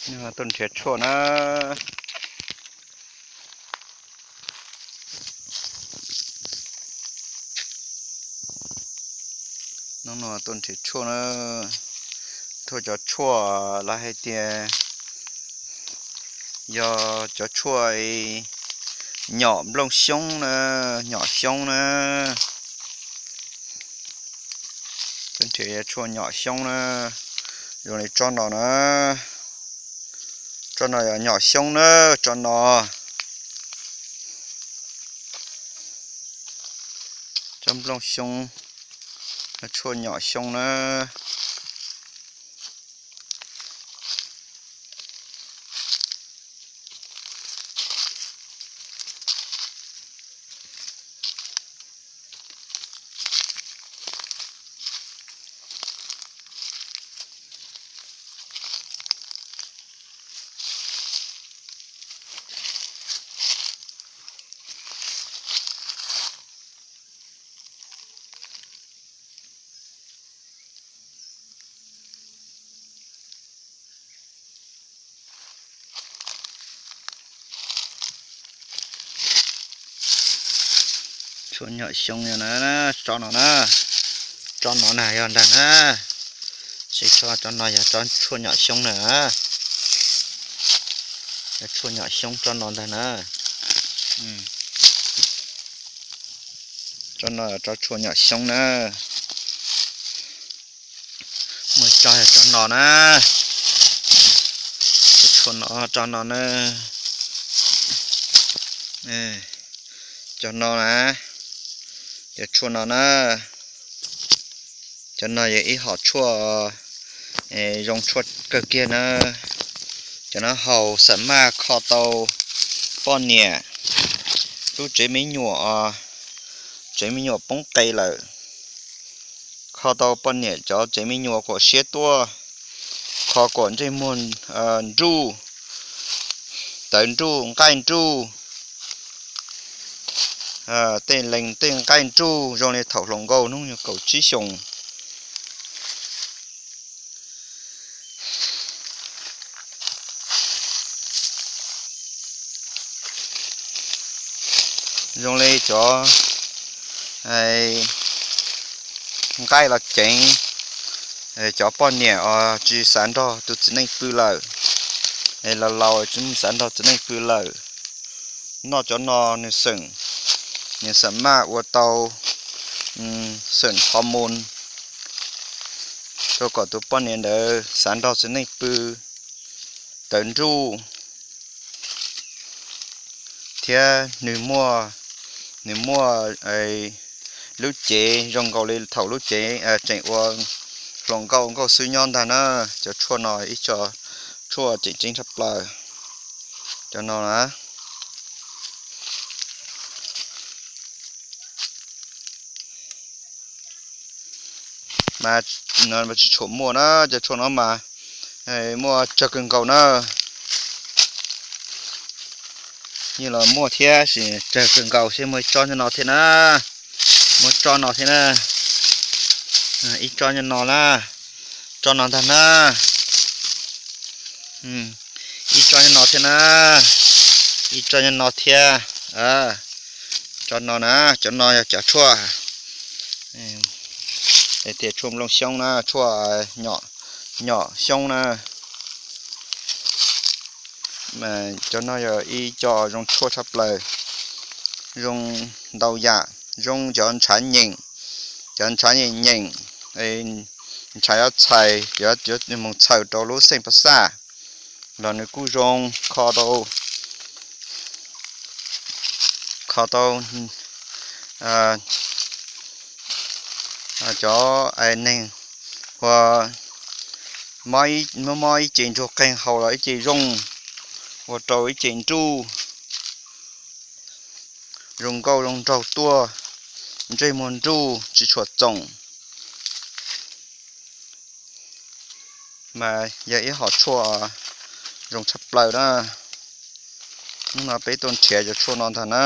Tuaj nrhiav tshuaj na. Hnub no tuaj nrhiav tshuaj na. Tshuaj, cov tshuaj lawv hais tias yog cov tshuaj nyom nplooj xyoob na, nyom xyoob na. Tuaj nrhiav tshuaj nyom xyoob na. Zoo li tsob no na. Tsob no yog nyom xyoob na, tsob no. Tsob nplooj xyoob, tshuaj nyom xyoob na. Tshuaj nyom xyoob na, tsob no na. Tsob no na yog ntag na. Seb tsob, tsob no yog tsob tshuaj nyom xyoob na. Yog tshuaj nyom xyoob tsob no ntag na. Tsob no yog tsob tshuaj nyom xyoob na. Muaj tsob yog tsob no na. Tshuaj no, tsob no na. Cov no na, cov tshuaj no na, cov no yog ib hom tshuaj zoo tshuaj kawg kiag na. Cov no haus xam maj kho tau poj niam lub tsev me nyuam, tsev me nyuam poob qe lawm, kho tau poj niam cov tsev me nyuam kuam siab tuaj, kho kuam ntsej muag nruj, tawv nruj nqaij nruj, tej lees tej nqaij nruj zoo li thaum hluas nkauj hnub nyoog kaum tsib xyoos. Zoo li cov nqaij los ceev, cov poj niam uas tsis xav nrog tus txiv neej pw lawm, laus laus tsis xav nrog txiv neej pw lawm, noj cov no nws xeem, nws xam maj ua tau xeem hormone rau kom tus poj niam ntawd xav nrog txiv neej pw, tawv nruj, thiab nws muaj, nws muaj lub cev zoo nkaus li thaum lub cev tseem ua hluas nkauj nkauj xwb nyob ntag na. Cov tshuaj no ib co tshuaj tseem ceeb tshaj plaws. Cov no na, mas tsis tshua muaj na, cov tshuaj no mas muaj tsawg kawg nkaus na. Yeej los muaj thiab, sis tsawg kawg nkaus, seb muaj ib tsob no thiab na. Muaj tsob no thiab na. Ib tsob no na, tsob no ntag na. Ib tsob no thiab na, ib tsob no thiab. Tsob no na, cov no yog cov tshuaj, tias tshuaj nplooj xyoob na, tshuaj nyom xyoob na. Cov no yog ib co zoo tshuaj tshaj plaws, zoo ntau yam, zoo cov ntshav nyeem, cov ntshav nyeem nyeem, ntshav yuav txhais, yuav mus txhaws rau lub xeej pas xaj los nws kuj zoo, kho tau, kho tau cov neeg uas mob ib ce ntsuag qeeg haus los ib ce zoo, ua rau ib ce nruj, zoo nkauj zoo nraug tuaj, ntsej muag nruj tsis tshua txoom. Mas yog ib hom tshuaj zoo tshaj plaws na. Hnub no peb tuaj nrhiav cov tshuaj no ntag na.